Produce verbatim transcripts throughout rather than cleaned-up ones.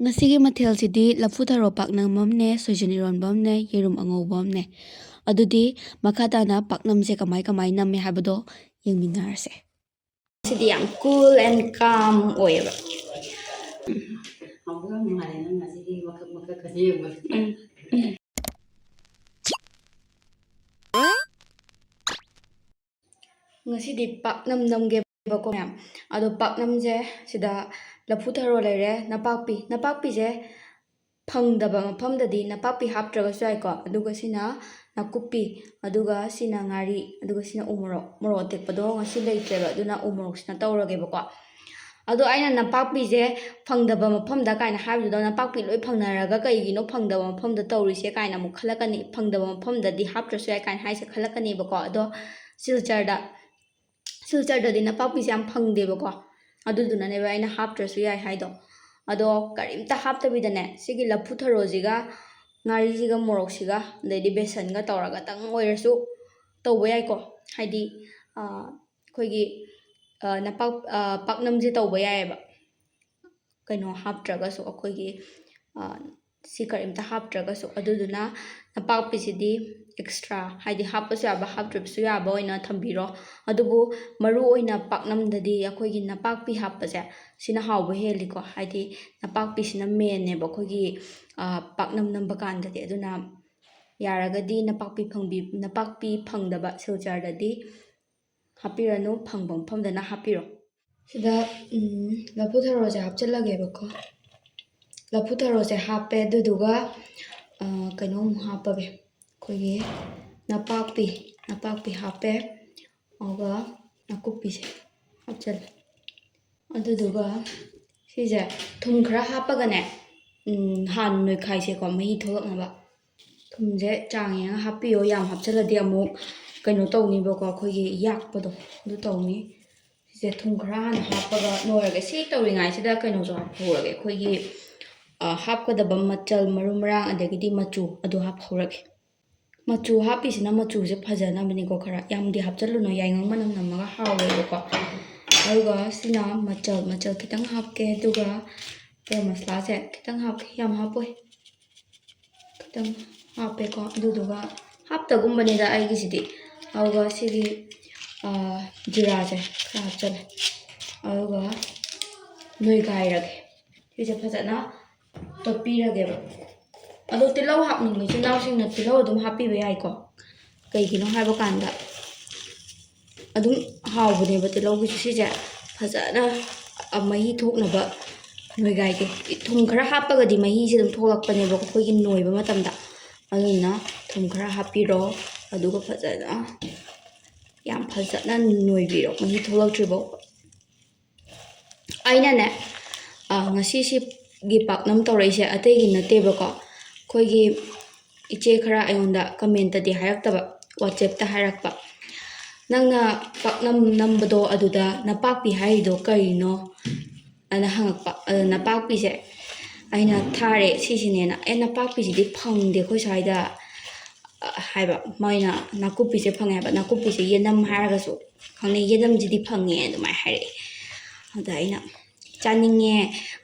ꯉꯁꯤꯒꯤ ꯃꯊꯦꯜꯁꯤꯗꯤ ꯂꯐꯨ ꯊꯔꯣ ꯄꯥꯛꯅꯝ ꯑꯃꯅꯦ, ꯁꯣꯏꯖꯤꯟ ꯏꯔꯣꯟꯕ ꯑꯃꯅꯦ, ꯌꯦꯔꯨꯝ ꯑꯉꯧꯕ ꯑꯃꯅꯦ꯫ ꯑꯗꯨꯗꯤ ꯃꯈꯥ ꯇꯥꯅ ꯄꯥꯛꯅꯝꯁꯦ ꯀꯃꯥꯏ ꯀꯃꯥꯏ ꯅꯝꯃꯦ ꯍꯥꯏꯕꯗꯣ ꯌꯦꯡꯃꯤꯟꯅꯔꯁꯦ꯫ ꯁꯤꯗꯤ ꯌꯥꯝ cool and calm ꯑꯣꯏꯌꯦꯕ꯫ ꯍꯥꯎꯗꯧ ꯌꯥꯝ ꯃꯥꯜꯂꯦ ꯅꯪ ꯉꯁꯤꯒꯤ ꯃꯀꯛ ꯃꯀꯛꯀꯁꯦ ꯌꯦꯡꯕꯗ꯫ ꯎꯝ꯫ ꯉꯁꯤꯗꯤ ꯄꯥꯛꯅꯝ ꯅꯝꯒꯦꯕꯀꯣ ꯃꯌꯥꯝ꯫ ꯑꯗꯣ ꯄꯥꯛꯅꯝꯁꯦ ꯁꯤꯗ ꯂꯐꯨ ꯊꯔꯣ ꯂꯩꯔꯦ, ꯅꯄꯥꯛꯄꯤ꯫ ꯅꯄꯥꯛꯄꯤꯁꯦ ꯐꯪꯗꯕ ꯃꯐꯝꯗꯗꯤ ꯅꯄꯥꯛꯄꯤ ꯍꯥꯞꯇ꯭ꯔꯒꯁꯨ ꯌꯥꯏꯀꯣ꯫ ꯑꯗꯨꯒ ꯁꯤꯅ ꯅꯥꯀꯨꯞꯄꯤ, ꯑꯗꯨꯒ ꯁꯤꯅ ꯉꯥꯔꯤ, ꯑꯗꯨꯒ ꯁꯤꯅ ꯎ ꯃꯣꯔꯣꯛ꯫ ꯃꯣꯔꯣꯛ ꯑꯇꯦꯛꯄꯗꯣ ꯉꯁꯤ ꯂꯩꯇ꯭ꯔꯦꯕ, ꯑꯗꯨꯅ ꯎ ꯃꯣꯔꯣꯛꯁꯤꯅ ꯇꯧꯔꯒꯦꯕꯀꯣ꯫ ꯑꯗꯣ ꯑꯩꯅ ꯅꯄꯥꯛꯄꯤꯁꯦ ꯐꯪꯗꯕ ꯃꯐꯝꯗ ꯀꯥꯏꯅ ꯍꯥꯏꯕꯗꯨꯗ, ꯅꯄꯥꯛꯄꯤ ꯂꯣꯏ ꯐꯪꯅꯔꯒ ꯀꯩꯒꯤꯅꯣ ꯐꯪꯗꯕ ꯃꯐꯝꯗ ꯇꯧꯔꯤꯁꯦ ꯀꯥꯏꯅ ꯑꯃꯨꯛ ꯈꯜꯂꯛꯀꯅꯤ꯫ ꯐꯪꯗꯕ ꯃꯐꯝꯗꯗꯤ ꯍꯥꯞꯇ꯭ꯔꯁꯨ ꯌꯥꯏ ꯀꯥꯏꯅ ꯍꯥꯏꯁꯦ ꯈꯜꯂꯛꯀꯅꯦꯕꯀꯣ꯫ ꯑꯗꯣ ꯁꯤꯜꯆꯔꯗ, ꯁꯤꯜꯆꯔꯗꯗꯤ ꯅꯄꯥꯛꯄꯤꯁꯦ ꯌꯥꯝ ꯐꯪꯗꯦꯕꯀꯣ, ꯑꯗꯨꯗꯨꯅꯅꯦꯕ ꯑꯩꯅ ꯍꯥꯞꯇ꯭ꯔꯁꯨ ꯌꯥꯏ ꯍꯥꯏꯗꯣ꯫ ꯑꯗꯣ ꯀꯔꯤꯝꯇ ꯍꯥꯞꯇꯕꯤꯗꯅꯦ, ꯁꯤꯒꯤ ꯂꯐꯨ ꯊꯔꯣꯁꯤꯒ, ꯉꯥꯔꯤꯁꯤꯒ, ꯃꯣꯔꯣꯛꯁꯤꯒ, ꯑꯗꯩꯗꯤ ꯕꯦꯁꯟꯒ ꯇꯧꯔꯒꯇꯪ ꯑꯣꯏꯔꯁꯨ ꯇꯧꯕ ꯌꯥꯏꯀꯣ꯫ ꯍꯥꯏꯗꯤ, ꯑꯩꯈꯣꯏꯒꯤ ꯅꯄꯥꯛ ꯄꯥꯛꯅꯝꯁꯦ ꯇꯧꯕ ꯌꯥꯏꯑꯕ, ꯀꯩꯅꯣ ꯍꯥꯞꯇ꯭ꯔꯒꯁꯨ, ꯑꯩꯈꯣꯏꯒꯤ ꯁꯤ ꯀꯔꯤꯝꯇ ꯍꯥꯞꯇ꯭ꯔꯒꯁꯨ꯫ ꯑꯗꯨꯗꯨꯅ ꯅꯄꯥꯛꯄꯤꯁꯤꯗꯤ extra, ꯍꯥꯏꯗꯤ ꯍꯥꯞꯄꯁꯨ ꯌꯥꯕ ꯍꯥꯞꯇ꯭ꯔꯕꯁꯨ ꯌꯥꯕ ꯑꯣꯏꯅ ꯊꯝꯕꯤꯔꯣ꯫ ꯑꯗꯨꯕꯨ ꯃꯔꯨ ꯑꯣꯏꯅ ꯄꯥꯛꯅꯝꯗꯗꯤ ꯑꯩꯈꯣꯏꯒꯤ ꯅꯄꯥꯛꯄꯤ ꯍꯥꯞꯄꯁꯦ, ꯁꯤꯅ ꯍꯥꯎꯕ ꯍꯦꯜꯂꯤꯀꯣ꯫ ꯍꯥꯏꯗꯤ ꯅꯄꯥꯛꯄꯤꯁꯤꯅ mainꯅꯦꯕ ꯑꯩꯈꯣꯏꯒꯤ ꯄꯥꯛꯅꯝ ꯅꯝꯕ ꯀꯥꯟꯗꯗꯤ꯫ ꯑꯗꯨꯅ ꯌꯥꯔꯒꯗꯤ ꯅꯄꯥꯛꯄꯤ ꯐꯪꯕꯤ-, ꯅꯄꯥꯛꯄꯤ ꯐꯪꯗꯕ ꯁꯤꯜꯆꯔꯗꯗꯤ ꯍꯥꯞꯄꯤꯔꯅꯨ, ꯐꯪꯕ ꯃꯐꯝꯗꯅ ꯍꯥꯞꯄꯤꯔꯣ꯫ ꯁꯤꯗ ꯂꯐꯨ ꯊꯔꯣꯁꯦ ꯍꯥꯞꯆꯤꯜꯂꯒꯦꯕꯀꯣ꯫ ꯂꯐꯨ ꯊꯔꯣꯁꯦ ꯍꯥꯞꯄꯦ, ꯑꯗꯨꯗꯨꯒ ꯀꯩꯅꯣꯃꯨꯛ ꯍꯥꯞꯄꯒꯦ, ꯑꯩꯈꯣꯏꯒꯤ ꯅꯄꯥꯛꯄꯤ, ꯅꯄꯥꯛꯄꯤ ꯍꯥꯞꯄꯦ, ꯑꯗꯨꯒ ꯅꯥꯀꯨꯞꯄꯤꯁꯦ ꯍꯥꯞꯆꯤꯜꯂꯦ꯫ ꯑꯗꯨꯗꯨꯒ ꯁꯤꯁꯦ ꯊꯨꯝ ꯈꯔ ꯍꯥꯞꯄꯒꯅꯦ, ꯍꯥꯟꯅ ꯅꯣꯏꯈꯥꯏꯁꯦꯀꯣ, ꯃꯍꯤ ꯊꯣꯛꯂꯛꯅꯕ꯫ ꯊꯨꯝꯁꯦ ꯆꯥꯡ ꯌꯦꯡꯉꯒ ꯍꯥꯞꯄꯤꯌꯣ, ꯌꯥꯝ ꯍꯥꯞꯆꯤꯜꯂꯗꯤ ꯑꯃꯨꯛ ꯀꯩꯅꯣ ꯇꯧꯅꯤꯕꯀꯣ, ꯑꯩꯈꯣꯏꯒꯤ ꯌꯥꯛꯄꯗꯣ ꯑꯗꯨ ꯇꯧꯅꯤ꯫ ꯁꯤꯁꯦ ꯊꯨꯝ ꯈꯔ ꯍꯥꯟꯅ ꯍꯥꯞꯄꯒ ꯂꯣꯏꯔꯒꯦ꯫ ꯁꯤ ꯇꯧꯔꯤꯉꯩꯁꯤꯗ ꯀꯩꯅꯣꯁꯨ ꯍꯥꯞꯍꯧꯔꯒꯦ, ꯑꯩꯈꯣꯏꯒꯤ ꯍꯥꯞꯀꯗꯕ ꯃꯆꯜ, ꯃꯔꯨ ꯃꯔꯥꯡ, ꯑꯗꯒꯤꯗꯤ ꯃꯆꯨ, ꯑꯗꯨ ꯍꯥꯞꯍꯧꯔꯒꯦ꯫ ꯃꯆꯨ ꯍꯥꯞꯄꯤꯁꯤꯅ ꯃꯆꯨꯁꯦ ꯐꯖꯅꯕꯅꯤꯀꯣ, ꯈꯔ ꯌꯥꯝꯗꯤ ꯍꯥꯞꯆꯤꯜꯂꯨꯅꯨ, ꯌꯥꯏꯉꯪ ꯃꯅꯝ ꯅꯝꯃꯒ ꯍꯥꯎꯔꯣꯏꯕꯀꯣ꯫ ꯑꯗꯨꯒ ꯁꯤꯅ ꯃꯆꯜ, ꯃꯆꯜ ꯈꯤꯇꯪ ꯍꯥꯞꯀꯦ, ꯑꯗꯨꯒ ꯒꯔꯝ ꯃꯁꯂꯥꯁꯦ ꯈꯤꯇꯪ ꯍꯥꯞꯀꯦ, ꯌꯥꯝ ꯍꯥꯞꯄꯣꯏ, ꯈꯤꯇꯪ ꯍꯥꯞꯄꯦꯀꯣ꯫ ꯑꯗꯨꯗꯨꯒ ꯍꯥꯞꯇꯒꯨꯝꯕꯅꯤꯗ ꯑꯩꯒꯤꯁꯤꯗꯤ꯫ ꯑꯗꯨꯒ ꯁꯤꯒꯤ ꯖꯤꯔꯥꯁꯦ ꯈꯔ ꯍꯥꯞꯆꯜꯂꯦ꯫ ꯑꯗꯨꯒ ꯅꯣꯏꯒꯥꯏꯔꯒꯦ꯫ ꯁꯤꯁꯦ ꯐꯖꯅ ꯇꯣꯠꯄꯤꯔꯒꯦꯕ꯫ ꯑꯗꯣ ꯇꯤꯜꯍꯧ ꯍꯥꯞꯅꯤꯡꯕ ꯏꯆꯤꯜ ꯏꯅꯥꯎꯁꯤꯡꯅ ꯇꯤꯜꯍꯧ ꯑꯗꯨꯝ ꯍꯥꯞꯄꯤꯕ ꯌꯥꯏꯀꯣ꯫ ꯀꯩꯒꯤꯅꯣ ꯍꯥꯏꯕ ꯀꯥꯟꯗ ꯑꯗꯨꯝ ꯍꯥꯎꯕꯅꯦꯕ ꯇꯤꯜꯍꯧꯒꯤꯁꯨ꯫ ꯁꯤꯁꯦ ꯐꯖꯅ ꯃꯍꯤ ꯊꯣꯛꯅꯕ ꯅꯣꯏꯒꯥꯏꯒꯦ꯫ ꯊꯨꯝ ꯈꯔ ꯍꯥꯞꯄꯒꯗꯤ ꯃꯍꯤꯁꯦ ꯑꯗꯨꯝ ꯊꯣꯛꯂꯛꯄꯅꯦꯕꯀꯣ ꯑꯩꯈꯣꯏꯒꯤ ꯅꯣꯏꯕ ꯃꯇꯝꯗ꯫ ꯑꯗꯨꯅ ꯊꯨꯝ ꯈꯔ ꯍꯥꯞꯄꯤꯔꯣ꯫ ꯑꯗꯨꯒ ꯐꯖꯅ, ꯌꯥꯝ ꯐꯖꯅ ꯅꯣꯏꯕꯤꯔꯣ, ꯃꯍꯤ ꯊꯣꯛꯂꯛꯇ꯭ꯔꯤꯐꯥꯎ꯫ ꯑꯩꯅꯅꯦ, ꯉꯁꯤꯁꯤꯒꯤ ꯄꯥꯛꯅꯝ ꯇꯧꯔꯛꯏꯁꯦ ꯑꯇꯩꯒꯤ ꯅꯠꯇꯦꯕꯀꯣ꯫ ꯑꯩꯈꯣꯏꯒꯤ ꯏꯆꯦ ꯈꯔ ꯑꯩꯉꯣꯟꯗ commentꯇꯗꯤ ꯍꯥꯏꯔꯛꯇꯕ, WhatsAppꯇ ꯍꯥꯏꯔꯛꯄ, "ꯅꯪꯅ ꯄꯥꯛꯅꯝ ꯅꯝꯕꯗꯣ ꯑꯗꯨꯗ ꯅꯄꯥꯛꯄꯤ ꯍꯥꯏꯔꯤꯗꯣ ꯀꯔꯤꯅꯣ?" ꯑꯅ ꯍꯪꯉꯛꯄ꯫ ꯑꯗꯣ ꯅꯄꯥꯛꯄꯤꯁꯦ ꯑꯩꯅ ꯊꯥꯔꯦ, ꯁꯤꯁꯤꯅꯦꯅ꯫ "ꯑꯦ, ꯅꯄꯥꯛꯄꯤꯁꯤꯗꯤ ꯐꯪꯗꯦ ꯑꯩꯈꯣꯏ ꯁ꯭ꯋꯥꯏꯗ", ꯍꯥꯏꯕ꯫ ꯃꯣꯏꯅ ꯅꯥꯀꯨꯞꯄꯤꯁꯦ ꯐꯪꯉꯦ ꯍꯥꯏꯕ꯫ ꯅꯥꯀꯨꯞꯄꯤꯁꯦ ꯌꯦꯅꯝ ꯍꯥꯏꯔꯒꯁꯨ ꯈꯪꯅꯩ, "ꯌꯦꯅꯝꯁꯤꯗꯤ ꯐꯪꯉꯦ" ꯑꯗꯨꯃꯥꯏꯅ ꯍꯥꯏꯔꯛꯑꯦ꯫ ꯑꯗ ꯑꯩꯅ, "ꯆꯥꯅꯤꯡꯉꯦ,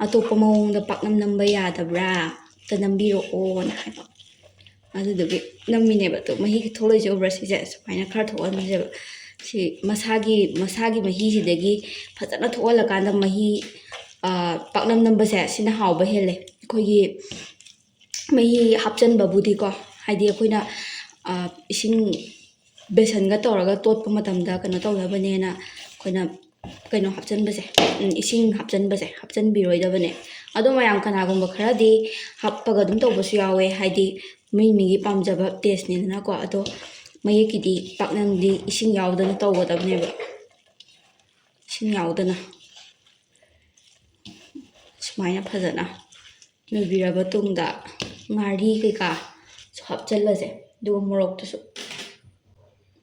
ꯑꯇꯣꯞꯄ ꯃꯑꯣꯡꯗ ꯄꯥꯛꯅꯝ ꯅꯝꯕ ꯌꯥꯗꯕ꯭ꯔꯥ? ꯑꯝꯇ ꯅꯝꯕꯤꯔꯛꯑꯣꯅ" ꯍꯥꯏꯕ꯫ ꯑꯗꯨꯗꯨꯒꯤ ꯅꯝꯃꯤꯅꯦꯕ꯫ ꯑꯗꯣ ꯃꯍꯤ ꯊꯣꯛꯂꯛꯏꯁꯦ ꯎꯕ꯭ꯔꯥ? ꯁꯤꯁꯦ ꯁꯨꯃꯥꯏꯅ ꯈꯔ ꯊꯣꯛꯍꯟꯁꯦꯕ꯫ ꯁꯤ ꯃꯁꯥꯒꯤ, ꯃꯁꯥꯒꯤ ꯃꯍꯤꯁꯤꯗꯒꯤ ꯐꯖꯅ ꯊꯣꯛꯍꯜꯂꯀꯥꯟꯗ ꯃꯍꯤ, ꯄꯥꯛꯅꯝ ꯅꯝꯕꯁꯦ ꯁꯤꯅ ꯍꯥꯎꯕ ꯍꯦꯜꯂꯦ꯫ ꯑꯩꯈꯣꯏꯒꯤ ꯃꯍꯤ ꯍꯥꯞꯆꯟꯕꯕꯨꯗꯤꯀꯣ, ꯍꯥꯏꯗꯤ ꯑꯩꯈꯣꯏꯅ, ꯏꯁꯤꯡ, ꯕꯦꯁꯟꯒ ꯇꯧꯔꯒ ꯇꯣꯠꯄ ꯃꯇꯝꯗ ꯀꯩꯅꯣ ꯇꯧꯅꯕꯅꯦꯅ ꯑꯩꯈꯣꯏꯅ ꯀꯩꯅꯣ ꯍꯥꯞꯆꯟꯕꯁꯦ, ꯎꯝ, ꯏꯁꯤꯡ ꯍꯥꯞꯆꯟꯕꯁꯦ ꯍꯥꯞꯆꯟꯕꯤꯔꯣꯏꯗꯕꯅꯦ꯫ ꯑꯗꯣ ꯃꯌꯥꯝ ꯀꯅꯥꯒꯨꯝꯕ ꯈꯔꯗꯤ ꯍꯥꯞꯄꯒ ꯑꯗꯨꯝ ꯇꯧꯕꯁꯨ ꯌꯥꯎꯋꯦ, ꯍꯥꯏꯗꯤ ꯃꯤ ꯃꯤꯒꯤ ꯄꯥꯝꯖꯕ tasteꯅꯤꯗꯅꯀꯣ꯫ ꯑꯗꯣ ꯃꯌꯦꯛꯀꯤꯗꯤ ꯄꯥꯛꯅꯝꯗꯤ ꯏꯁꯤꯡ ꯌꯥꯎꯗꯅ ꯇꯧꯒꯗꯕꯅꯦꯕ, ꯏꯁꯤꯡ ꯌꯥꯎꯗꯅ꯫ ꯁꯨꯃꯥꯏꯅ ꯐꯖꯅ ꯅꯣꯏꯕꯤꯔꯕ ꯇꯨꯡꯗ ꯉꯥꯔꯤ ꯀꯩꯀꯥꯁꯨ ꯍꯥꯞꯆꯜꯂꯁꯦ꯫ ꯑꯗꯨꯒ ꯃꯣꯔꯣꯛꯇꯨꯁꯨ,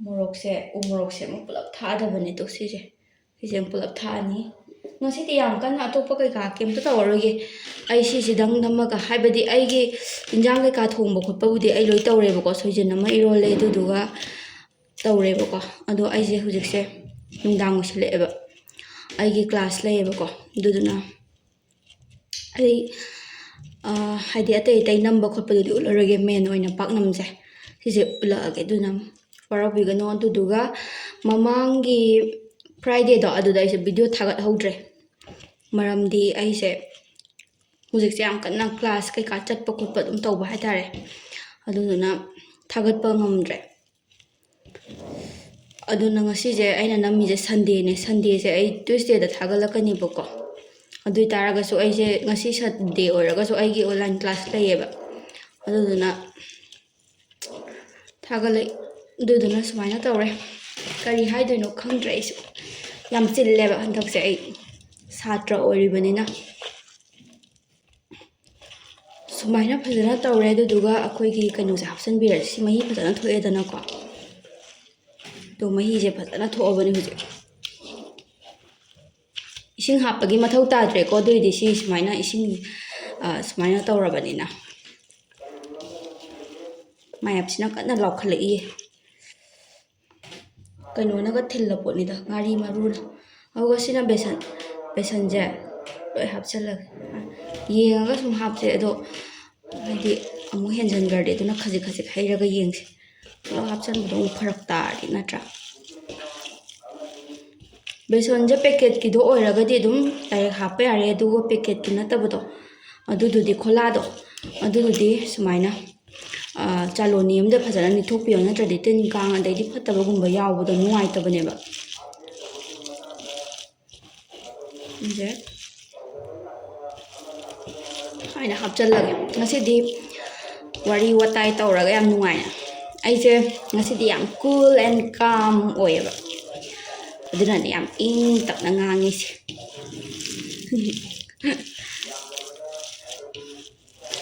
ꯃꯣꯔꯣꯛꯁꯦ, ꯎ ꯃꯣꯔꯣꯛꯁꯦ ꯑꯃꯨꯛ ꯄꯨꯂꯞ ꯊꯥꯛꯑꯗꯕꯅꯦ꯫ ꯑꯗꯣ ꯁꯤꯁꯦ, ꯁꯤꯁꯦ ꯑꯃꯨꯛ ꯄꯨꯂꯞ ꯊꯥꯛꯑꯅꯤ꯫ ꯉꯁꯤꯗꯤ ꯌꯥꯝ ꯀꯟꯅ ꯑꯇꯣꯞꯄ ꯀꯩꯀꯥ ꯀꯩꯝꯇ ꯇꯧꯔꯔꯣꯏꯒꯦ꯫ ꯑꯩ ꯁꯤꯁꯤꯗꯪ ꯅꯝꯃꯒ, ꯍꯥꯏꯕꯗꯤ ꯑꯩꯒꯤ ꯏꯟꯖꯥꯡ ꯀꯩꯀꯥ ꯊꯣꯡꯕ ꯈꯣꯠꯄꯕꯨꯗꯤ ꯑꯩ ꯂꯣꯏ ꯇꯧꯔꯦꯕꯀꯣ꯫ ꯁꯣꯏꯖꯤꯟ ꯑꯃ ꯏꯔꯣꯜꯂꯦ, ꯑꯗꯨꯗꯨꯒ ꯇꯧꯔꯦꯕꯀꯣ꯫ ꯑꯗꯣ ꯑꯩꯁꯦ ꯍꯧꯖꯤꯛꯁꯦ ꯅꯨꯡꯗꯥꯡ ꯑꯣꯏꯁꯤꯜꯂꯛꯑꯦꯕ, ꯑꯩꯒꯤ class ꯂꯩꯌꯦꯕꯀꯣ꯫ ꯑꯗꯨꯗꯨꯅ ꯑꯩ ꯍꯥꯏꯗꯤ ꯑꯇꯩ ꯑꯇꯩ ꯅꯝꯕ ꯈꯣꯠꯄꯗꯨꯗꯤ ꯎꯠꯂꯔꯣꯏꯒꯦ, ꯃꯦꯟ ꯑꯣꯏꯅ ꯄꯥꯛꯅꯝꯁꯦ ꯁꯤꯁꯦ ꯎꯠꯂꯛꯑꯒꯦ꯫ ꯑꯗꯨꯅ ꯋꯥꯔꯧꯕꯤꯒꯅꯣ꯫ ꯑꯗꯨꯗꯨꯒ ꯃꯃꯥꯡꯒꯤ ꯐ꯭ꯔꯥꯏꯗꯦꯗꯣ ꯑꯗꯨꯗ ꯑꯩꯁꯦ ꯚꯤꯗꯤꯑꯣ ꯊꯥꯒꯠꯍꯧꯗ꯭ꯔꯦ꯫ ꯃꯔꯝꯗꯤ ꯑꯩꯁꯦ ꯍꯧꯖꯤꯛꯁꯦ ꯌꯥꯝ ꯀꯟꯅ ꯀ꯭ꯂꯥꯁ ꯀꯩꯀꯥ ꯆꯠꯄ ꯈꯣꯠꯄ ꯑꯗꯨꯝ ꯇꯧꯕ ꯍꯥꯏꯇꯥꯔꯦ꯫ ꯑꯗꯨꯗꯨꯅ ꯊꯥꯒꯠꯄ ꯉꯝꯗ꯭ꯔꯦ꯫ ꯑꯗꯨꯅ ꯉꯁꯤꯁꯦ ꯑꯩꯅ ꯅꯝꯃꯤꯁꯦ ꯁꯟꯗꯦꯅꯦ꯫ ꯁꯟꯗꯦꯁꯦ ꯑꯩ ꯇ꯭ꯌꯨꯁꯗꯦꯗ ꯊꯥꯒꯠꯂꯛꯀꯅꯦꯕꯀꯣ꯫ ꯑꯗꯨ ꯑꯣꯏ ꯇꯥꯔꯒꯁꯨ ꯑꯩꯁꯦ ꯉꯁꯤ ꯁꯟꯗꯦ ꯑꯣꯏꯔꯒꯁꯨ ꯑꯩꯒꯤ ꯑꯣꯟꯂꯥꯏꯟ ꯀ꯭ꯂꯥꯁ ꯂꯩꯌꯦꯕ꯫ ꯑꯗꯨꯗꯨꯅ ꯊꯥꯒꯠꯂꯛ ꯑꯗꯨꯗꯨꯅ ꯁꯨꯃꯥꯏꯅ ꯇꯧꯔꯦ꯫ ꯀꯔꯤ ꯍꯥꯏꯗꯣꯏꯅꯣ ꯈꯪꯗ꯭ꯔꯦ꯫ ꯑꯩꯁꯨ ꯌꯥꯝ ꯆꯤꯜꯂꯦꯕ ꯍꯟꯗꯛꯁꯦ, ꯑꯩ ꯁꯥꯇ꯭ꯔ ꯑꯣꯏꯔꯤꯕꯅꯤꯅ꯫ ꯁꯨꯃꯥꯏꯅ ꯐꯖꯅ ꯇꯧꯔꯦ꯫ ꯑꯗꯨꯗꯨꯒ ꯑꯩꯈꯣꯏꯒꯤ ꯀꯩꯅꯣꯁꯦ ꯍꯥꯞꯆꯤꯟꯕꯤꯔꯁꯤ꯫ ꯁꯤ ꯃꯍꯤ ꯐꯖꯅ ꯊꯣꯛꯑꯦꯗꯅꯀꯣ꯫ ꯑꯗꯣ ꯃꯍꯤꯁꯦ ꯐꯖꯅ ꯊꯣꯛꯑꯕꯅꯤ ꯍꯧꯖꯤꯛ꯫ ꯏꯁꯤꯡ ꯍꯥꯞꯄꯒꯤ ꯃꯊꯧ ꯇꯥꯗ꯭ꯔꯦꯀꯣ꯫ ꯑꯗꯨꯏꯗꯤ ꯁꯤ ꯁꯨꯃꯥꯏꯅ ꯏꯁꯤꯡ, ꯑ, ꯁꯨꯃꯥꯏꯅ ꯇꯧꯔꯕꯅꯤꯅ꯫ ꯃꯌꯥꯝꯁꯤꯅ ꯀꯟꯅ ꯂꯥꯎꯈꯠꯂꯛꯏ꯫ ꯀꯩꯅꯣꯅꯒ ꯊꯤꯜꯂ ꯄꯣꯠꯅꯤꯗ, ꯉꯥꯔꯤ ꯃꯔꯨꯅ꯫ ꯑꯗꯨꯒ ꯁꯤꯅ ꯕꯦꯁꯟ, ꯕꯦꯁꯟꯁꯦ ꯂꯣꯏ ꯍꯥꯞꯆꯤꯜꯂꯒꯦ꯫ ꯌꯦꯡꯉꯒ ꯁꯨꯝ ꯍꯥꯞꯁꯦ꯫ ꯑꯗꯣ ꯍꯥꯏꯗꯤ ꯑꯃꯨꯛ ꯍꯦꯟꯖꯟꯈ꯭ꯔꯗꯤ, ꯑꯗꯨꯅ ꯈꯖꯤꯛ ꯈꯖꯤꯛ ꯍꯩꯔꯒ ꯌꯦꯡꯁꯦ꯫ ꯄꯨꯂꯞ ꯍꯥꯞꯆꯤꯟꯕꯗꯣ ꯑꯃꯨꯛ ꯐꯔꯛ ꯇꯥꯔꯗꯤ ꯅꯠꯇ꯭ꯔꯥ? ꯕꯦꯁꯣꯟꯁꯦ ꯄꯦꯀꯦꯠꯀꯤꯗꯣ ꯑꯣꯏꯔꯒꯗꯤ ꯑꯗꯨꯝ ꯗꯥꯏꯔꯦꯛ ꯍꯥꯞꯄ ꯌꯥꯔꯦ, ꯑꯗꯨꯒ ꯄꯦꯀꯦꯠꯀꯤ ꯅꯠꯇꯕꯗꯣ, ꯑꯗꯨꯗꯨꯗꯤ, ꯈꯣꯂꯥꯗꯣ, ꯑꯗꯨꯗꯨꯗꯤ ꯁꯨꯃꯥꯏꯅ, ꯑ, ꯆꯥꯂꯣꯅꯤ ꯑꯃꯗ ꯐꯖꯅ ꯅꯤꯊꯣꯛꯄꯤꯌꯣ, ꯅꯠꯇ꯭ꯔꯗꯤ ꯇꯤꯟ ꯀꯥꯡ ꯑꯗꯩꯗꯤ ꯐꯠꯇꯕꯒꯨꯝꯕ ꯌꯥꯎꯕꯗꯣ ꯅꯨꯡꯉꯥꯏꯇꯕꯅꯦꯕ꯫ ꯁꯦ ꯁꯨꯃꯥꯏꯅ ꯍꯥꯞꯆꯜꯂꯒꯦ꯫ ꯉꯁꯤꯗꯤ ꯋꯥꯔꯤ ꯋꯥꯇꯥꯏ ꯇꯧꯔꯒ ꯌꯥꯝ ꯅꯨꯡꯉꯥꯏꯅ, ꯑꯩꯁꯦ ꯉꯁꯤꯗꯤ ꯌꯥꯝ cool and calm ꯑꯣꯏꯌꯦꯕ, ꯑꯗꯨꯅꯅꯦ ꯌꯥꯝ ꯏꯪ ꯇꯞꯅ ꯉꯥꯡꯉꯤꯁꯦ꯫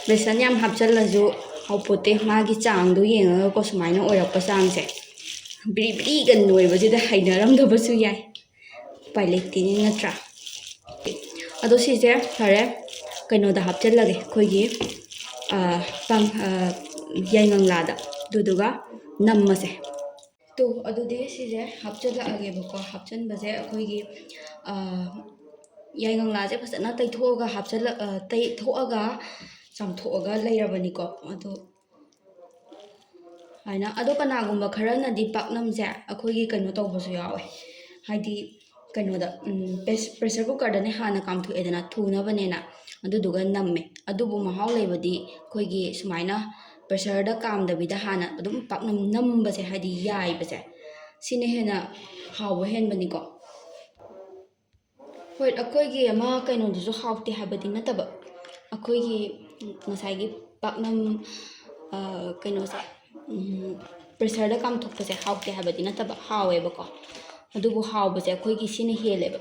ꯕꯦꯁꯟ ꯌꯥꯝ ꯍꯥꯞꯆꯜꯂꯁꯨ ꯍꯥꯎꯄꯣꯠꯇꯦ, ꯃꯥꯒꯤ ꯆꯥꯡꯗꯣ ꯌꯦꯡꯉꯒꯀꯣ, ꯁꯨꯃꯥꯏꯅ ꯑꯣꯏꯔꯛꯄ ꯆꯥꯡꯁꯦ꯫ ꯕ꯭ꯔꯤ ꯕ꯭ꯔꯤꯒ ꯅꯣꯏꯕꯁꯤꯗ ꯍꯩꯅꯔꯝꯗꯕꯁꯨ ꯌꯥꯏ, ꯎꯄꯥꯏ ꯂꯩꯇꯦꯅꯦ, ꯅꯠꯇ꯭ꯔꯥ? ꯑꯗꯣ ꯁꯤꯁꯦ ꯐꯔꯦ, ꯀꯩꯅꯣꯗ ꯍꯥꯞꯆꯜꯂꯒꯦ, ꯑꯩꯈꯣꯏꯒꯤ, ꯑ, ꯄꯥꯡ-, ꯑ, ꯌꯥꯏꯉꯪꯂꯥꯗ, ꯑꯗꯨꯗꯨꯒ ꯅꯝꯃꯁꯦ꯫ ꯇꯣ, ꯑꯗꯨꯗꯤ ꯁꯤꯁꯦ ꯍꯥꯞꯆꯜꯂꯛꯑꯒꯦꯕꯀꯣ꯫ ꯍꯥꯞꯆꯟꯕꯁꯦ ꯑꯩꯈꯣꯏꯒꯤ, ꯑ, ꯌꯥꯏꯉꯪꯂꯥꯁꯦ ꯐꯖꯅ ꯇꯩꯊꯣꯛꯑꯒ ꯍꯥꯞꯆꯜꯂ ꯑ, ꯇꯩꯊꯣꯛꯑꯒ ꯆꯥꯝꯊꯣꯛꯑꯒ ꯂꯩꯔꯕꯅꯤꯀꯣ꯫ ꯑꯗꯣ ꯁꯨꯃꯥꯏꯅ꯫ ꯑꯗꯣ ꯀꯅꯥꯒꯨꯝꯕ ꯈꯔꯅꯗꯤ ꯄꯥꯛꯅꯝꯁꯦ ꯑꯩꯈꯣꯏꯒꯤ ꯀꯩꯅꯣ ꯇꯧꯕꯁꯨ ꯌꯥꯎꯋꯦ, ꯍꯥꯏꯗꯤ ꯀꯩꯅꯣꯗ, ꯎꯝ, ꯄ꯭ꯔꯦꯁ-, ꯄ꯭ꯔꯦꯁꯔ ꯀꯨꯀꯔꯗꯅꯦ ꯍꯥꯟꯅ ꯀꯥꯝꯊꯣꯛꯑꯦꯗꯅ, ꯊꯨꯅꯕꯅꯦꯅ, ꯑꯗꯨꯗꯨꯒ ꯅꯝꯃꯦ꯫ ꯑꯗꯨꯕꯨ ꯃꯍꯥꯎ ꯂꯩꯕꯗꯤ ꯑꯩꯈꯣꯏꯒꯤ ꯁꯨꯃꯥꯏꯅ ꯄ꯭ꯔꯦꯁꯔꯗ ꯀꯥꯝꯗꯕꯤꯗ ꯍꯥꯟꯅ ꯑꯗꯨꯝ ꯄꯥꯛꯅꯝ ꯅꯝꯕꯁꯦ, ꯍꯥꯏꯗꯤ ꯌꯥꯏꯕꯁꯦ, ꯁꯤꯅ ꯍꯦꯟꯅ ꯍꯥꯎꯕ ꯍꯦꯟꯕꯅꯤꯀꯣ꯫ ꯍꯣꯏ, ꯑꯩꯈꯣꯏꯒꯤ ꯑꯃ ꯀꯩꯅꯣꯗꯨꯁꯨ ꯍꯥꯎꯇꯦ ꯍꯥꯏꯕꯗꯤ ꯅꯠꯇꯕ, ꯑꯩꯈꯣꯏꯒꯤ ꯉꯁꯥꯏꯒꯤ ꯄꯥꯛꯅꯝ, ꯑ, ꯀꯩꯅꯣꯁꯦ, ꯎꯝ, ꯄ꯭ꯔꯦꯁꯔꯗ ꯀꯥꯝꯊꯣꯛꯄꯁꯦ ꯍꯥꯎꯇꯦ ꯍꯥꯏꯕꯗꯤ ꯅꯠꯇꯕ, ꯍꯥꯎꯋꯦꯕꯀꯣ꯫ ꯑꯗꯨꯕꯨ ꯍꯥꯎꯕꯁꯦ ꯑꯩꯈꯣꯏꯒꯤ ꯁꯤꯅ ꯍꯦꯜꯂꯦꯕ꯫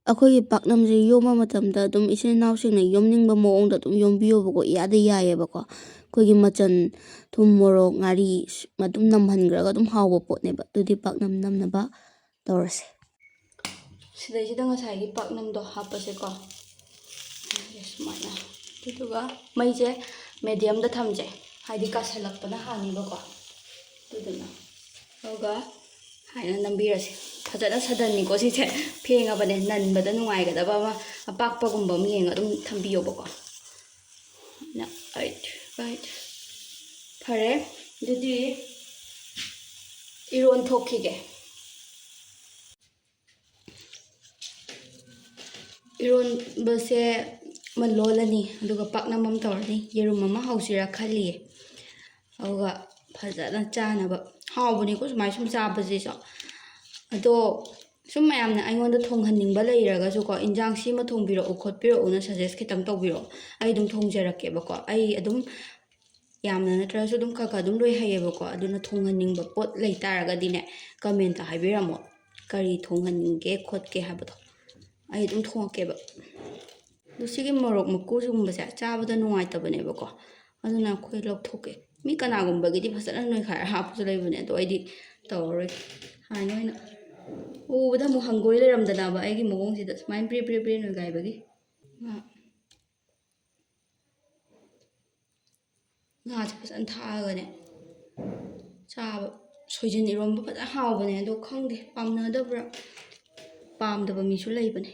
ꯑꯩꯈꯣꯏꯒꯤ ꯄꯥꯛꯅꯝꯁꯦ ꯌꯣꯝꯕ ꯃꯇꯝꯗ ꯑꯗꯨꯝ ꯏꯆꯤꯟ ꯏꯅꯥꯎꯁꯤꯡꯅ ꯌꯣꯝꯅꯤꯡꯕ ꯃꯑꯣꯡꯗ ꯑꯗꯨꯝ ꯌꯣꯝꯕꯤꯌꯣꯕꯀꯣ, ꯏꯌꯥꯗ ꯌꯥꯏꯌꯦꯕꯀꯣ꯫ ꯑꯩꯈꯣꯏꯒꯤ ꯃꯆꯜ, ꯊꯨꯝ, ꯃꯣꯔꯣꯛ, ꯉꯥꯔꯤ ꯑꯗꯨꯝ ꯅꯝꯍꯟꯈ꯭ꯔꯒ ꯑꯗꯨꯝ ꯍꯥꯎꯕ ꯄꯣꯠꯅꯦꯕ꯫ ꯑꯗꯨꯗꯤ ꯄꯥꯛꯅꯝ ꯅꯝꯅꯕ ꯇꯧꯔꯁꯦ꯫ ꯁꯤꯗꯩꯁꯤꯗ ꯉꯁꯥꯏꯒꯤ ꯄꯥꯛꯅꯝꯗꯣ ꯍꯥꯞꯄꯁꯦꯀꯣ꯫ ꯁꯨꯃꯥꯏꯅ꯫ ꯑꯗꯨꯗꯨꯒ ꯃꯩꯁꯦ ꯃꯦꯗꯤꯌꯝꯗ ꯊꯝꯁꯦ, ꯍꯥꯏꯗꯤ ꯀꯥꯁꯜꯂꯛꯄꯅ ꯍꯥꯟꯅꯤꯕꯀꯣ꯫ ꯑꯗꯨꯗꯨꯅ꯫ ꯑꯗꯨꯒ ꯁꯨꯃꯥꯏꯅ ꯅꯝꯕꯤꯔꯁꯦ꯫ ꯐꯖꯅ ꯁꯗꯟꯅꯤꯀꯣ ꯁꯤꯁꯦ꯫ ꯐꯦꯡꯉꯕꯅꯦ, ꯅꯟꯕꯗ ꯅꯨꯡꯉꯥꯏꯒꯗꯕ ꯑꯃ ꯑꯄꯥꯛꯄꯒꯨꯝꯕ ꯑꯃ ꯌꯦꯡꯉ ꯑꯗꯨꯝ ꯊꯝꯕꯤꯌꯣꯕꯀꯣ꯫ ꯅ-, right, right. ꯐꯔꯦ, ꯑꯗꯨꯗꯤ ꯏꯔꯣꯟ ꯊꯣꯛꯈꯤꯒꯦ꯫ ꯏꯔꯣꯟꯕꯁꯦ ꯑꯃ ꯂꯣꯜꯂꯅꯤ, ꯑꯗꯨꯒ ꯄꯥꯛꯅꯝ ꯑꯃ ꯇꯧꯔꯅꯤ꯫ ꯌꯦꯔꯨꯝ ꯑꯃ ꯍꯧꯁꯤꯔꯥ ꯈꯜꯂꯤꯌꯦ꯫ ꯑꯗꯨꯒ ꯐꯖꯅ ꯆꯥꯅꯕ꯫ ꯍꯥꯎꯕꯅꯤꯀꯣ ꯁꯨꯃꯥꯏ ꯁꯨꯝ ꯆꯥꯕꯁꯤꯁꯨ꯫ ꯑꯗꯣ ꯁꯨꯝ ꯃꯌꯥꯝꯅ ꯑꯩꯉꯣꯟꯗ ꯊꯣꯡꯍꯟꯅꯤꯡꯕ ꯂꯩꯔꯒꯁꯨꯀꯣ, "ꯏꯟꯖꯥꯡ ꯁꯤꯃ ꯊꯣꯡꯕꯤꯔꯛꯎ ꯈꯣꯠꯄꯤꯔꯛꯎꯅ" suggest ꯈꯤꯇꯪ ꯇꯧꯕꯤꯔꯛꯑꯣ꯫ ꯑꯩ ꯑꯗꯨꯝ ꯊꯣꯡꯖꯔꯛꯀꯦꯕꯀꯣ꯫ ꯑꯩ ꯑꯗꯨꯝ ꯌꯥꯝꯅ ꯅꯠꯇ꯭ꯔꯁꯨ ꯑꯗꯨꯝ ꯈꯔ ꯈꯔ ꯑꯗꯨꯝ ꯂꯣꯏ ꯍꯩꯌꯦꯕꯀꯣ꯫ ꯑꯗꯨꯅ ꯊꯣꯡꯍꯟꯅꯤꯡꯕ ꯄꯣꯠ ꯂꯩ ꯇꯥꯔꯒꯗꯤꯅꯦ, comment ꯍꯥꯏꯕꯤꯔꯝꯃꯣ, ꯀꯔꯤ ꯊꯣꯡꯍꯟꯅꯤꯡꯒꯦ ꯈꯣꯠꯀꯦ ꯍꯥꯏꯕꯗꯣ꯫ ꯑꯩ ꯑꯗꯨꯝ ꯊꯣꯡꯉꯛꯀꯦꯕ꯫ ꯑꯗꯣ ꯁꯤꯒꯤ ꯃꯣꯔꯣꯛ ꯃꯀꯨ ꯁꯤꯒꯨꯝꯕꯁꯦ ꯆꯥꯕꯗ ꯅꯨꯡꯉꯥꯏꯇꯕꯅꯦꯕꯀꯣ꯫ ꯑꯗꯨꯅ ꯑꯩꯈꯣꯏ ꯂꯧꯊꯣꯛꯀꯦ꯫ ꯃꯤ ꯀꯅꯥꯒꯨꯝꯕꯒꯤꯗꯤ ꯐꯖꯅ ꯅꯣꯏꯈꯥꯏꯔ ꯍꯥꯞꯄꯁꯨ ꯂꯩꯕꯅꯦ, ꯑꯗꯣ ꯑꯩꯗꯤ ꯇꯧꯔꯔꯣꯏꯒꯦ꯫ ꯁꯨꯃꯥꯏꯅ ꯑꯣꯏꯅ ꯎꯕꯗ ꯑꯃꯨꯛ ꯍꯪꯒꯣꯏ ꯂꯩꯔꯝꯗꯅꯕ ꯑꯩꯒꯤ ꯃꯑꯣꯡꯁꯤꯗ ꯁꯨꯃꯥꯏꯅ ꯄ꯭ꯔꯦ ꯄ꯭ꯔꯦ ꯄ꯭ꯔꯦ ꯅꯣꯏꯒꯥꯏꯕꯒꯤ꯫ ꯉꯥ-, ꯉꯥꯁꯦ ꯐꯖꯅ ꯊꯥꯛꯑꯒꯅꯦ ꯆꯥꯕ꯫ ꯁꯣꯏꯖꯤꯟ ꯏꯔꯣꯝꯕ ꯐꯖꯅ ꯍꯥꯎꯕꯅꯦ, ꯑꯗꯣ ꯈꯪꯗꯦ ꯄꯥꯝꯅꯗꯕ꯭ꯔꯥ, ꯄꯥꯝꯗꯕ ꯃꯤꯁꯨ ꯂꯩꯕꯅꯦ꯫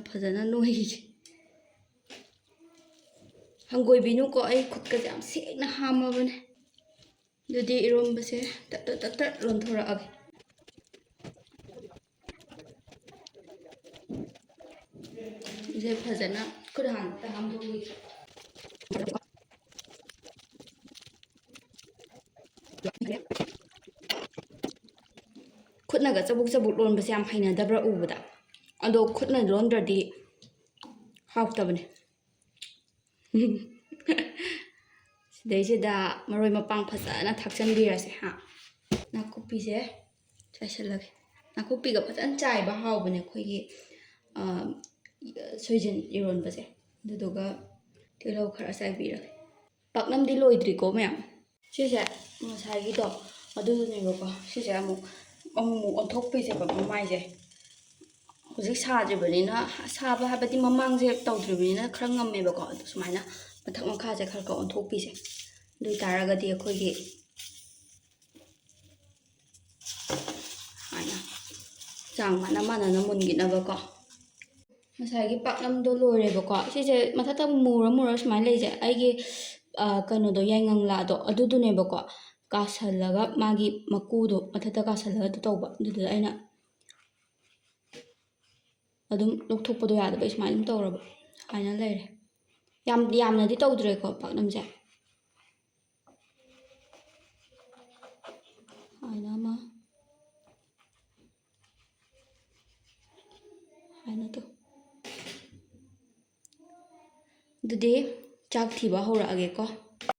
ꯐꯖꯅ ꯅꯣꯏꯈꯤꯒꯦ꯫ ꯍꯪꯒꯣꯏꯕꯤꯅꯨꯀꯣ, ꯑꯩ ꯈꯨꯠꯀꯁꯦ ꯌꯥꯝ ꯁꯦꯡꯅ ꯍꯥꯝꯃꯕꯅꯦ꯫ ꯑꯗꯨꯗꯤ ꯏꯔꯣꯝꯕꯁꯦ ꯇꯠ ꯇꯠ ꯇꯠ ꯇꯠ ꯂꯣꯟꯊꯣꯔꯛꯑꯒꯦ꯫ ꯁꯦ ꯐꯖꯅ ꯈꯨꯠ ꯍꯥꯟꯅ ꯑꯝꯇ ꯍꯥꯝꯗꯣꯛꯈꯤꯒꯦ꯫ ꯈꯨꯠꯅꯒ ꯆꯕꯨꯛ ꯆꯕꯨꯛ ꯂꯣꯟꯕꯁꯦ ꯌꯥꯝ ꯍꯩꯅꯗꯕ꯭ꯔꯥ ꯎꯕꯗ? ꯑꯗꯣ ꯈꯨꯠꯅ ꯂꯣꯟꯗ꯭ꯔꯗꯤ ꯍꯥꯎꯇꯕꯅꯦ꯫ ꯁꯤꯗꯩꯁꯤꯗ ꯃꯔꯣꯏ ꯃꯄꯥꯡ ꯐꯖꯅ ꯊꯥꯛꯆꯟꯕꯤꯔꯁꯦ ꯍꯥ꯫ ꯅꯥꯀꯨꯞꯄꯤꯁꯦ ꯆꯥꯏꯁꯤꯜꯂꯒꯦ꯫ ꯅꯥꯀꯨꯞꯄꯤꯒ ꯐꯖꯅ ꯆꯥꯏꯕ ꯍꯥꯎꯕꯅꯦ ꯑꯩꯈꯣꯏꯒꯤ, ꯑ, ꯁꯣꯏꯖꯤꯟ ꯏꯔꯣꯟꯕꯁꯦ꯫ ꯑꯗꯨꯗꯨꯒ ꯇꯤꯜꯍꯧ ꯈꯔ ꯆꯥꯏꯕꯤꯔꯒꯦ꯫ ꯄꯥꯛꯅꯝꯗꯤ ꯂꯣꯏꯗ꯭ꯔꯤꯀꯣ ꯃꯌꯥꯝ꯫ ꯁꯤꯁꯦ ꯉꯁꯥꯏꯒꯤꯗꯣ ꯑꯗꯨꯗꯨꯅꯦꯕꯀꯣ꯫ ꯁꯤꯁꯦ ꯑꯃꯨꯛ, ꯑꯃꯨꯛ ꯑꯃꯨꯛ ꯑꯣꯟꯊꯣꯛꯄꯤꯁꯦꯕ ꯃꯃꯥꯏꯁꯦ꯫ ꯍꯧꯖꯤꯛ ꯁꯥꯗ꯭ꯔꯤꯕꯅꯤꯅ, ꯁꯥꯕ ꯍꯥꯏꯕꯗꯤ ꯃꯃꯥꯡꯁꯦ ꯇꯧꯗ꯭ꯔꯤꯕꯅꯤꯅ ꯈꯔ ꯉꯝꯃꯦꯕꯀꯣ꯫ ꯑꯗꯨ ꯁꯨꯃꯥꯏꯅ ꯃꯊꯛ ꯃꯈꯥꯁꯦ ꯈꯔ ꯈꯔ ꯑꯣꯟꯊꯣꯛꯄꯤꯁꯦ꯫ ꯑꯗꯨ ꯑꯣꯏ ꯇꯥꯔꯒꯗꯤ ꯑꯩꯈꯣꯏꯒꯤ ꯁꯨꯃꯥꯏꯅ ꯆꯥꯡ ꯃꯥꯟꯅ ꯃꯥꯟꯅꯅ ꯃꯨꯟꯈꯤꯅꯕꯀꯣ꯫ ꯉꯁꯥꯏꯒꯤ ꯄꯥꯛꯅꯝꯗꯣ ꯂꯣꯏꯔꯦꯕꯀꯣ꯫ ꯁꯤꯁꯦ ꯃꯊꯛꯇ ꯃꯨꯔ ꯃꯨꯔ ꯁꯨꯃꯥꯏꯅ ꯂꯩꯁꯦ ꯑꯩꯒꯤ, ꯑ, ꯀꯩꯅꯣꯗꯣ, ꯌꯥꯏꯉꯪꯂꯥꯗꯣ ꯑꯗꯨꯗꯨꯅꯦꯕꯀꯣ꯫ ꯀꯥꯁꯜꯂꯒ ꯃꯥꯒꯤ ꯃꯀꯨꯗꯣ ꯃꯊꯛꯇ ꯀꯥꯁꯜꯂꯒ ꯑꯗꯨ ꯇꯧꯕ꯫ ꯑꯗꯨꯗꯨꯗ ꯑꯩꯅ ꯑꯗꯨꯝ ꯂꯧꯊꯣꯛꯄꯗꯣ ꯌꯥꯗꯕ, ꯑꯩ ꯁꯨꯃꯥꯏꯅ ꯑꯗꯨꯝ ꯇꯧꯔꯕ꯫ ꯁꯨꯃꯥꯏꯅ ꯂꯩꯔꯦ꯫ ꯌꯥꯝ ꯌꯥꯝꯅꯗꯤ ꯇꯧꯗ꯭ꯔꯦꯀꯣ ꯄꯥꯛꯅꯝꯁꯦ꯫ ꯁꯨꯃꯥꯏꯅ ꯑꯃ, ꯁꯨꯃꯥꯏꯅ ꯇꯧ꯫ ꯑꯗꯨꯗꯤ ꯆꯥꯛ ꯊꯤꯕ ꯍꯧꯔꯛꯑꯒꯦꯀꯣ꯫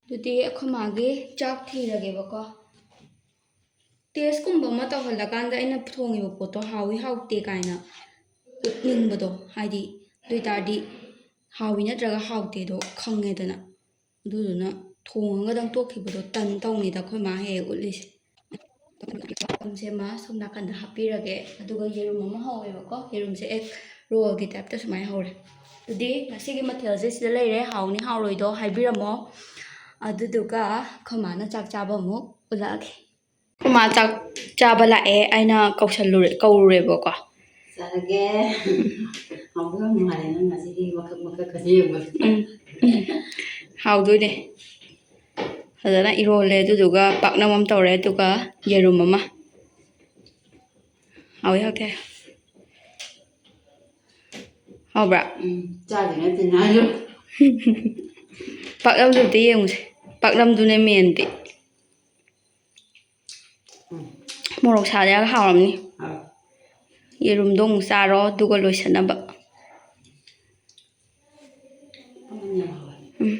ꯑꯗꯨꯗꯤ ꯑꯩꯈꯣꯏ ꯃꯥꯒꯤ ꯆꯥꯛ ꯊꯤꯔꯒꯦꯕꯀꯣ꯫ ꯇꯦꯁꯀꯨꯝꯕ ꯑꯃ ꯇꯧꯍꯜꯂꯀꯥꯟꯗ ꯑꯩꯅ ꯊꯣꯡꯉꯤꯕ ꯄꯣꯠꯇꯣ ꯍꯥꯎꯏ ꯍꯥꯎꯇꯦ ꯀꯥꯏꯅ ꯎꯠꯅꯤꯡꯕꯗꯣ, ꯍꯥꯏꯗꯤ, ꯑꯗꯨ ꯑꯣꯏ ꯇꯥꯔꯗꯤ ꯍꯥꯎꯏ ꯅꯠꯇ꯭ꯔꯒ ꯍꯥꯎꯇꯦꯗꯣ ꯈꯪꯉꯦꯗꯅ꯫ ꯑꯗꯨꯗꯨꯅ ꯊꯣꯡꯉꯒꯗꯪ ꯇꯣꯛꯈꯤꯕꯗꯣ ꯇꯟ ꯇꯧꯅꯤꯗ ꯑꯩꯈꯣꯏ ꯃꯥ ꯍꯦꯛ ꯍꯦꯛ ꯎꯠꯂꯤꯁꯦ꯫ ꯁꯦ ꯑꯃ ꯁꯣꯝ ꯅꯥꯀꯟꯗ ꯍꯥꯞꯄꯤꯔꯒꯦ꯫ ꯑꯗꯨꯒ ꯌꯦꯔꯨꯝ ꯑꯃ ꯍꯧꯋꯦꯕꯀꯣ꯫ ꯌꯦꯔꯨꯝꯁꯦ ꯑꯦꯛ ꯔꯣꯜꯒꯤ ꯇꯥꯏꯞꯇ ꯁꯨꯃꯥꯏꯅ ꯍꯧꯔꯦ꯫ ꯑꯗꯨꯗꯤ ꯉꯁꯤꯒꯤ ꯃꯊꯦꯜꯁꯦ ꯁꯤꯗ ꯂꯩꯔꯦ꯫ ꯍꯥꯎꯅꯤ ꯍꯥꯎꯔꯣꯏꯗꯣ ꯍꯥꯏꯕꯤꯔꯝꯃꯣ꯫ ꯑꯗꯨꯗꯨꯒ ꯑꯩꯈꯣꯏ ꯃꯥꯅ ꯆꯥꯛ ꯆꯥꯕ ꯑꯃꯨꯛ ꯎꯠꯂꯛꯑꯒꯦ꯫ ꯑꯩꯈꯣꯏ ꯃꯥ ꯆꯥꯛ ꯆꯥꯕ ꯂꯥꯛꯑꯦ꯫ ꯑꯩꯅ ꯀꯧꯁꯜꯂꯨꯔꯦ, ꯀꯧꯔꯨꯔꯦꯕꯀꯣ꯫ ꯆꯥꯔꯒꯦ꯫ ꯍꯥꯎꯗꯧ ꯌꯥꯝ ꯃꯥꯜꯂꯦ ꯅꯪ ꯉꯁꯤꯒꯤ ꯃꯀꯛ ꯃꯀꯛꯀꯁꯦ ꯌꯦꯡꯕꯗ꯫ ꯎꯝ꯫ ꯎꯝ꯫ ꯍꯥꯎꯗꯣꯏꯅꯦ꯫ ꯐꯖꯅ ꯏꯔꯣꯜꯂꯦ, ꯑꯗꯨꯗꯨꯒ ꯄꯥꯛꯅꯝ ꯑꯃ ꯇꯧꯔꯦ, ꯑꯗꯨꯒ ꯌꯦꯔꯨꯝ ꯑꯃ꯫ ꯍꯥꯎꯋꯦ, ꯍꯥꯎꯇꯦ? ꯍꯥꯎꯕ꯭ꯔꯥ? ꯎꯝ, ꯆꯥꯗꯣꯏ ꯅꯠꯇꯦ ꯅꯍꯥꯟꯁꯨ꯫ ꯄꯥꯛꯅꯝꯗꯨ ꯑꯝꯇ ꯌꯦꯡꯉꯨꯁꯦ꯫ ꯄꯥꯛꯅꯝꯗꯨꯅꯦ ꯃꯦꯟꯗꯤ꯫ ꯎꯝ꯫ ꯃꯣꯔꯣꯛ ꯁꯥꯗ ꯌꯥꯝ ꯍꯥꯎꯔꯝꯅꯤ꯫ ꯍꯥꯎ꯫ ꯌꯦꯔꯨꯝꯗꯣ ꯑꯃꯨꯛ ꯆꯥꯔꯣ, ꯑꯗꯨꯒ ꯂꯣꯏꯁꯟꯅꯕ꯫ ꯄꯥꯛꯅꯝ ꯌꯥꯝ ꯍꯥꯎꯋꯦ꯫ ꯎꯝ꯫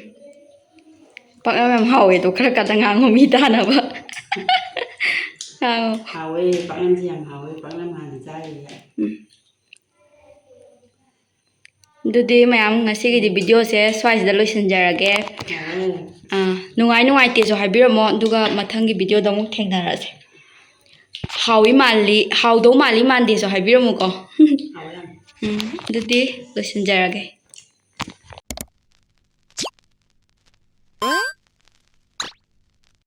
ꯄꯥꯛꯅꯝ ꯌꯥꯝ ꯍꯥꯎꯋꯦ ꯑꯗꯣ ꯈꯔ ꯀꯟꯅ ꯉꯥꯡꯉꯣ ꯃꯤ ꯇꯥꯅꯕ꯫ ꯉꯥꯡꯉꯣ꯫ ꯍꯥꯎꯋꯦ, ꯄꯥꯛꯅꯝꯁꯦ ꯌꯥꯝ ꯍꯥꯎꯋꯦ, ꯄꯥꯛꯅꯝ ꯍꯥꯟꯅ ꯆꯥꯔꯤꯁꯦ꯫ ꯎꯝ꯫ ꯑꯗꯨꯗꯤ ꯃꯌꯥꯝ ꯉꯁꯤꯒꯤꯗꯤ ꯚꯤꯗꯤꯑꯣꯁꯦ ꯁ꯭ꯋꯥꯏꯁꯤꯗ ꯂꯣꯏꯁꯤꯟꯖꯔꯒꯦ꯫ ꯌꯥꯔꯦ꯫ ꯑꯥ, ꯅꯨꯡꯉꯥꯏ ꯅꯨꯡꯉꯥꯏꯇꯦꯁꯨ ꯍꯥꯏꯕꯤꯔꯝꯃꯣ, ꯑꯗꯨꯒ ꯃꯊꯪꯒꯤ ꯚꯤꯗꯤꯑꯣꯗ ꯑꯃꯨꯛ ꯊꯦꯡꯅꯔꯁꯦ꯫ ꯍꯥꯎꯏ ꯃꯥꯜꯂꯤ, ꯍꯥꯎꯗꯧ ꯃꯥꯜꯂꯤ ꯃꯥꯟꯗꯦꯁꯨ ꯍꯥꯏꯕꯤꯔꯝꯃꯨꯀꯣ꯫ ꯍꯥꯎꯋꯦ ꯌꯥꯝ꯫ ꯎꯝ, ꯑꯗꯨꯗꯤ ꯂꯣꯏꯁꯤꯟꯖꯔꯒꯦ꯫